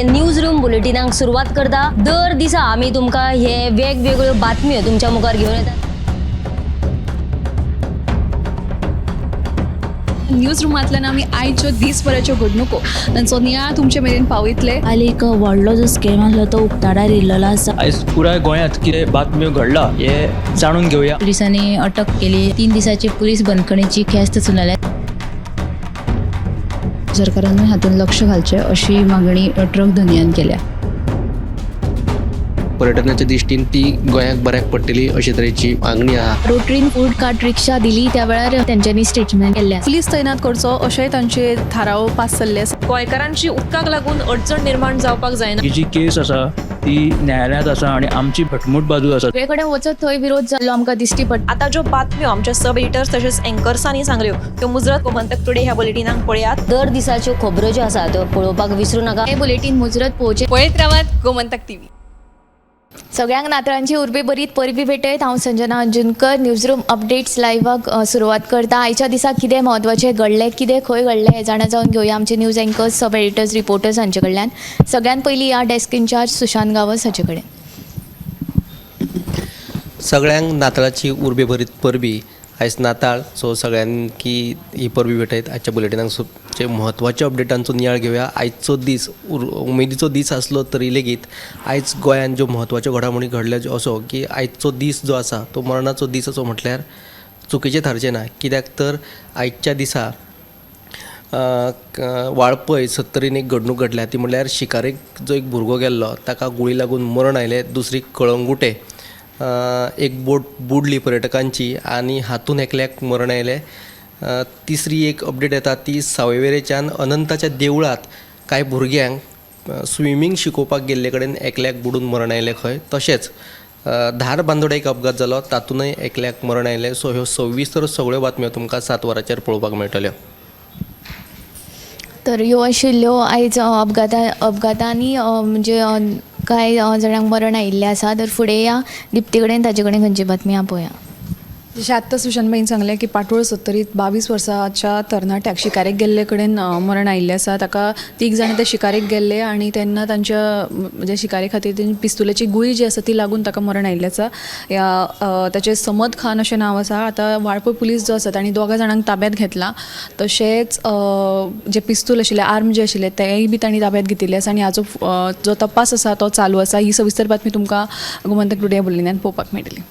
News room बुलेटिनाक सुरवात करता. दर दिसा आमी तुमकां हे वेगवेगळ्यो बातम्यो तुमच्या मुखार घेवन येतात. न्यूज रुमांतल्यान आमी आयच्यो दीसभराच्यो घडणुको तांचो नियाळ तुमचे मेरेन पावयतले. काल एक व्हडलो जो स्कॅम आसलो तो उक्ताडार येयल्लो आसा. आयज पुराय गोंयांत कितें बातम्यो घडला हे जाणून घेवया. पुलिसांनी अटक केली. 3 दिसाची पुलीस बंदखणीची ख्यास्त सुनायल्या. सरकारानूय हातूंत लक्ष घालचें अशी मागणी ट्रक धनयान केल्या. पर्यटनाच्या दृश्टीन ती गोंयाक बऱ्याक पडटली अशे तरेची मागणी आहा. रोटरीन फूड कार्ट रिक्षा दिली त्या वेळार तेंच्यांनी स्टेटमेंट केल्लें आसा. पुलीस तैनात करचो अशेंय तांचे थाराव पास जाल्ले आसा. गोंयकारांची उदकाक लागून अडचण निर्माण जावपाक जायना. ही जी केस आसा ती न्यायालयांत आसा आनी आमची घटमूट बाजू आसा. सगळे कडेन वचत थंय विरोध जाल्लो आमकां दिश्टी पडटा. आतां ज्यो बातम्यो आमच्या सब एडिटर्स तशेंच एंकर्सांनी सांगल्यो त्यो मुजरत गोमंतक टुडे ह्या बुलेटिनाक पळयात. दर दिसाच्यो खबरो ज्यो आसा त्यो पळोवपाक विसरू नाका. हें बुलेटीन मुजरत पळोवचें. पळयत रावात गोमंतक टीव्ही. सगळ्यांक नातळांची उर्बे बरीत परबी भेटयत. हांव संजना अंजुनकर न्यूज रूम अपडेट्स लायव्हाक सुरवात करता. आयच्या दिसा कितें म्हत्वाचें घडलें, कितें खंय घडलें हें जाणा जावन घेवया आमचे news anchors, sub editors, reporters हांचे कडल्यान. सगळ्यात पयलीं ह्या डेस्क इन्चार्ज सुशांत गांवस हाचे कडेन. सगळ्यांक नाताळाची उर्बे भरीत परबी. आयज नाताळ, सो सगळ्यांकी ही परबी भेटयत. आजच्या बुलेटिनाक जे म्हत्वाच्या अपडेटांचो नियाळ घेवया. आयचो दीस उमेदीचो दीस आसलो तरी लेगीत आयज गोंयांत ज्यो म्हत्वाच्यो घडामोडी घडल्या ज्यो असो की आयचो दीस जो आसा तो मरणाचो दीस असो म्हटल्यार चुकीचें थारचें ना. कित्याक तर आयच्या दिसा वाळपय सत्तरीन एक घडणूक घडल्या ती म्हणल्यार शिकारेक जो एक भुरगो गेल्लो ताका गुळी लागून मरण आयलें. दुसरी कळंगुटे एक बोट बुडली पर्यटकांची आनी हातून एकल्याक मरण आयलें. तिसरी एक अपडेट येता ती सावयवेरेच्यान अनंताच्या देवळांत कांय भुरग्यांक स्विमींग शिकोवपाक गेल्ले कडेन एकल्याक बुडून मरण आयलें खंय. तशेंच धारबांदोडा एक अपघात जालो तातूंतय एकल्याक मरण आयलें. सो ह्यो सविस्तर सगळ्यो बातम्यो तुमकां 7 वरांचेर पळोवपाक मेळटल्यो. तर ह्यो आशिल्ल्यो आयज अपघातांनी म्हणजे कांय जाणांक मरण आयिल्लें आसा. तर फुडें या दिप्ती कडेन, ताचे कडेन खंयची बातमी पळोवया. जशें आत्तां सुशांत भाईन सांगलें की पाटोळ सत्तरीत 22 वर्साच्या तरणाट्याक शिकारेक गेल्ले कडेन मरण आयिल्लें आसा. ताका 3 जाणां ते शिकारेक गेल्ले आनी तेन्ना तांच्या म्हणजे शिकारे खातीर तेंची पिस्तुलाची गुळी जी आसा ती लागून ताका मरण आयिल्लें आसा. ह्या ताचें समद खान अशें नांव आसा. आतां वाळपय पुलीस जो आसा तांणी 2 जाणांक ताब्यांत घेतला. तशेंच जे पिस्तूल आशिल्ले, आर्म जे आशिल्ले तेय बी तांणी ताब्यांत घेतिल्ले आसा आनी हाचो जो तपास आसा तो चालू आसा. ही सविस्तर बातमी तुमकां गोमंतक टुडे बुलेटिनान पळोवपाक मेळटली.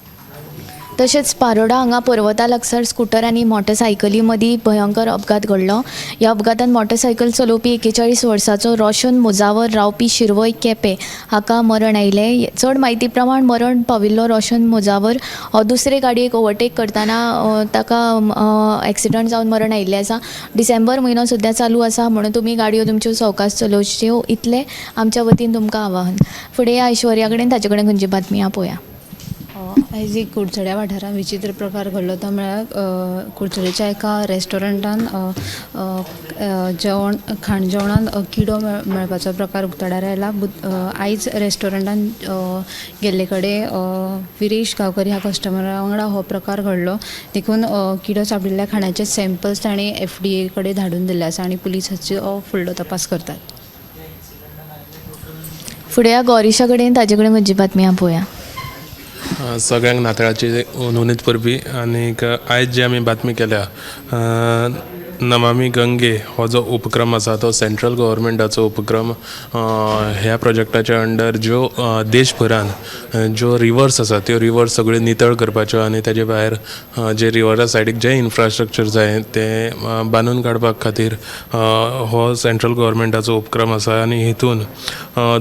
तशेंच पारोडा हांगा पर्वता लागसार स्कुटर आनी मोटरसायकली मदीं भयंकर अपघात घडलो. ह्या अपघातान मोटरसायकल चलोवपी 41 वर्साचो रोशन मुजावर रावपी शिरवय केपें हाका मरण आयलें. चड म्हायती प्रमाण मरण पाविल्लो रोशन मुजावर हो दुसरे गाडयेक ओवरटेक करतना ताका एक्सिडंट जावन मरण आयिल्लें आसा. डिसेंबर म्हयनो सद्या चालू आसा म्हणून तुमी गाडयो तुमच्यो सवकास चलोवच्यो इतलें आमच्या वतीन तुमकां आवाहन. फुडें ऐश्वर्या कडेन, ताचे कडेन खंयची बातमी आहा पळोवया. आयज एक कुडचड्या वाठारांत विचित्र प्रकार घडलो तो म्हळ्यार कुडचडेच्या एका रेस्टॉरंटान जेवण खाण जेवणान किडो मेळपाचो प्रकार उक्ताडार आयला. आयज रेस्टॉरंटान गेल्ले कडेन विरेश गांवकर ह्या कस्टमरा वांगडा हो प्रकार घडलो. देखून किडो सांपडिल्ल्या खाणाचे सॅम्पल्स ताणें FDA कडेन धाडून दिल्ले आसा आनी पुलीस हाचो फुडलो तपास करतात. फुडें गौरीशा कडेन, ताचे कडेन खंयची बातमी आहा पळोवया. सगळ्यांक नातळाची हुनहुनीत परबी. आनीक आयज जी आमी बातमी केल्या नमामी गंगे हो जो उपक्रम आसा तो सेंट्रल गव्हर्मेंटाचो उपक्रम. ह्या प्रोजेक्टाच्या अंडर ज्यो देशभरान ज्यो रिवर्स आसा त्यो रिवर्स सगळ्यो नितळ करपाच्यो आनी ताजे भायर जे रिवरा सायडीक जें इन्फ्रास्ट्रक्चर जाय तें बांदून काडपाक खातीर हो सेंट्रल गव्हर्मेंटाचो उपक्रम आसा. आनी हितून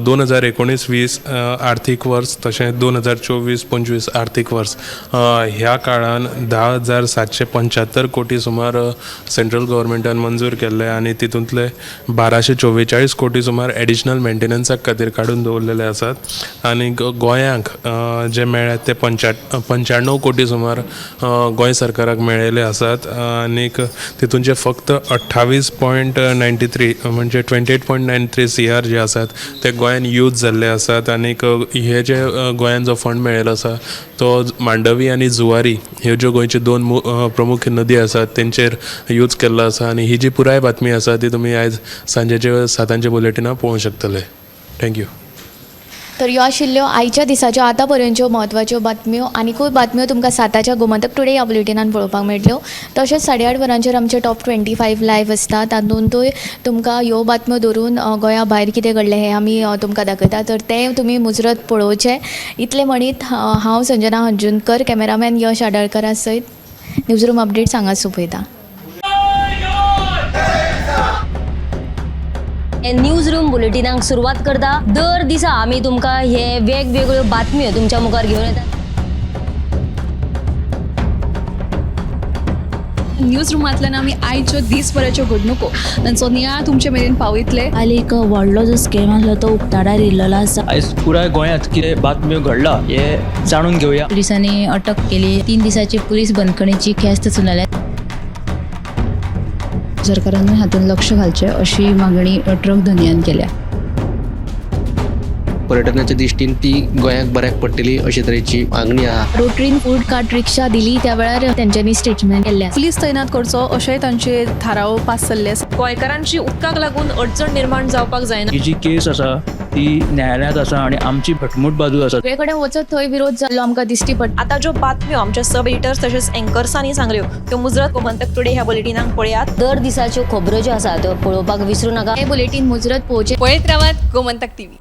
2019-20 आर्थीक वर्स तशें 2024-25 आर्थीक वर्स ह्या काळान 10,775 कोटी सुमार सेंट्रल गव्हर्मेंटान मंजूर केल्ले आनी तितूंतले 1244 कोटी सुमार एडिशनल मेंटेनन्साक खातीर काडून दवरलेले आसात. आनी गोंयांक जे मेळ्ळ्यात ते 95 कोटी सुमार गोंय सरकाराक मेळिल्ले आसात. आनीक तितूंचे फक्त 28.93 म्हणजे 28.93 CR जे आसात ते गोंयान यूज जाल्ले आसात. आनीक हे जे गोंयान जो फंड मेळिल्लो आसा तो मांडवी आनी जुवारी ह्यो ज्यो गोंयच्यो 2 प्रमुख नदी आसात तेंचेर यूज केल्लो आसा. आनी ही जी पुराय बातमी आसा ती तुमी आयज सांजेचे 7 बुलेटिनाक पळोवंक शकतले. Thank you. तर ह्यो आशिल्ल्यो आयच्या दिसाच्यो आतां पर्यंतच्यो म्हत्वाच्यो बातम्यो. आनिकूय बातम्यो तुमकां 7च्या गोमंतक टुडे ह्या बुलेटिनान पळोवपाक मेळटल्यो. तशेंच 8:30 वरांचेर आमचे टॉप 25 लायव्ह आसता, तातूंतय तुमकां ह्यो बातम्यो धरून गोंया भायर कितें घडलें हें आमी तुमकां दाखयता. तर तें तुमी मुजरत पळोवचें. इतलें म्हणीत हांव संजना हंजुनकर, कॅमेरामॅन यश आडाळकरा सयत न्यूज रूम अपडेट्स हांगा सोंपयता. न्यूज रूम बुलेटिनाक सुरवात करता. दर दिसा आमी तुमकां हे वेगवेगळ्यो बातम्यो तुमच्या मुखार घेवन येतात. न्यूज रुमांतल्यान आमी आयच्यो दीसभराच्यो घडणुको तांचो नियाळ तुमचे मेरेन पावयतले. काल एक व्हडलो जो स्कॅम आसलो तो उक्ताडार येयल्लो आसा. आयज पुराय गोंयांत कितें बातम्यो घडला हें जाणून घेवया. पुलिसांनी अटक केली. 3 दिसाची पुलीस बंदखणीची ख्यास्त सुनायल्या. सरकारान हातूंत लक्ष घालचें अशी मागणी ट्रक धनयान केल्या. पर्यटनाच्या दृश्टीन ती गोंयाक बऱ्याक पडटली अशे तरेची मागणी आहा. रोटरीन फूड कार्ट रिक्षा दिली त्या वेळार तेंच्यांनी स्टेटमेंट केल्लें आसा. पुलीस तैनात करचो अशेंय तांचे थाराव पास जाल्ले आसा. गोंयकारांची उदकाक लागून अडचण निर्माण जावपाक जायना. ही जी केस आसा ती न्यायालयांत आसा आनी आमची घटमूट बाजू आसा. सगळे कडेन वचत थंय विरोध जाल्लो आमकां दिश्टी पडटा. आतां ज्यो बातम्यो आमच्या सब एडिटर्स तशेंच एंकर्सांनी सांगल्यो त्यो मुजरत गोमंतक टुडे ह्या बुलेटिनाक पळयात. दर दिसाच्यो खबरो ज्यो आसा त्यो पळोवपाक विसरू नाका. हें बुलेटीन मुजरत पळोवचें. पळयत रावात गोमंतक टीव्ही.